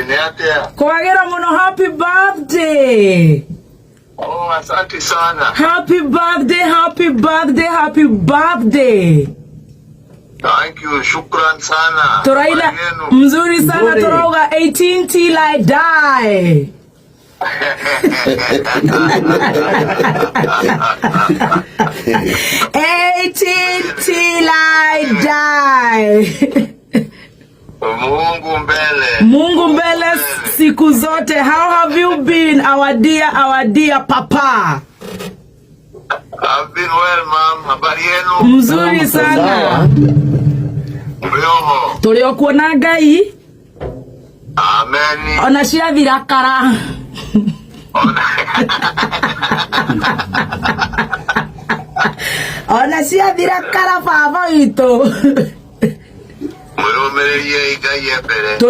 Nĩ atĩa? Kwagĩra mũno, happy birthday. Oh, asante sana. Happy birthday, happy birthday, happy birthday. Thank you, shukran sana. Tũraina Habari yenu? mzuri sana. Mzuri. Tũrauga 18 till I die. 18 till I die. Mungu mbele. Mungu mbele siku zote. How have you been, our dear papa? I've been well, ma'am. Habari yenu? Mzuri sana. Sawa. Mrioho. Tũrĩ o kuona Ngai. Amen. Ona ciathira kara. Ona ciathira kara, baba witũ. Mwĩrũmĩrĩrie Ngai e mbere. Twĩ